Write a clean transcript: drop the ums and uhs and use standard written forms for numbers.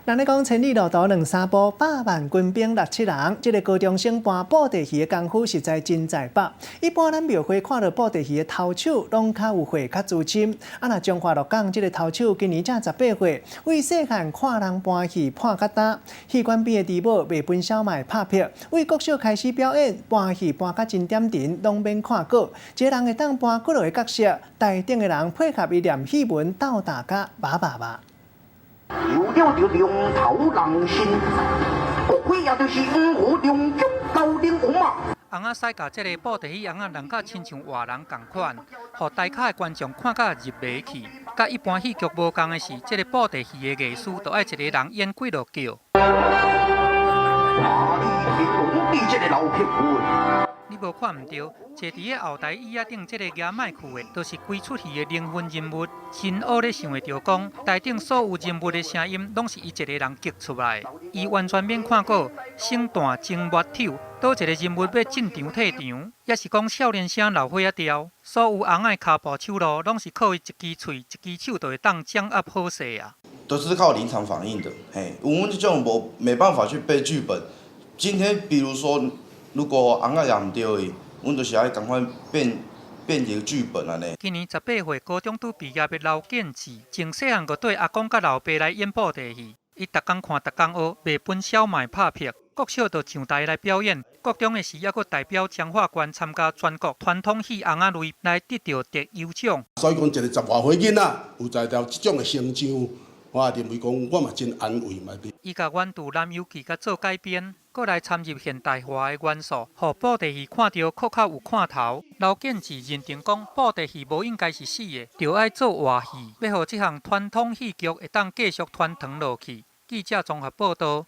人咧講千里路途兩三步，百萬軍兵六七人。這個高中生扮布袋戲的功夫實在真在百。一般咱廟會看到布袋戲的頭手，攏較有歲較資深。啊，若彰化鹿港這個頭手今年才18歲，為細漢看人扮戲看較大。戲館邊的豬母賣分銷賣拍片，為國小開始表演扮戲扮甲真點陣，攏免看稿。一個人會當扮幾落個角色，台頂的人配合伊念戲文，鬥大家把把把。有了著龍頭人身，國輝也就是五虎龍中高靈王嘛。尪仔師共這个布袋戲尪仔弄甲親像活人仝款，予台跤的觀眾看甲入迷去。佮一般戲劇無仝的是，這个布袋戲的藝師就愛一个人演幾落腳。啊！你這个老匹夫！你無看毋著，坐佇咧後台椅仔頂這个舉麥克的，就是規齣戲的靈魂人物。真烏咧想會著講，台頂所有人物的聲音，攏是伊一个人激出來的。伊完全免看稿，省段精抹抽，佗一个人物欲進場退場，抑是講少年聲老伙仔調，所有尪仔的跤步手路，攏是靠伊一支喙、一支手就會當掌握好勢啊。都是靠臨場反應的，嘿，我們這種無沒辦法去背劇本。今天比如說，如果尪仔也毋對伊，阮就是愛仝款變變一個劇本按呢。今年18歲高中拄畢業的劉建志，從細漢就綴阿公佮老爸來演布袋戲。伊逐工看，逐工學，賣分銷嘛會拍劈。國小就上台來表演，國中的時猶閣代表彰化縣參加全國傳統戲尪仔類來得著特優獎。所以講，一個十外歲囡仔有才調這種的成就，我也認為講，我嘛真安慰嘛。伊共原著南遊記共做改編，閣來參入現代化的元素，予布袋戲看著閣較有看頭。劉建志認定講，布袋戲無應該是死的，著愛做活戲，欲予這項傳統戲劇會當繼續傳承落去。記者綜合報導。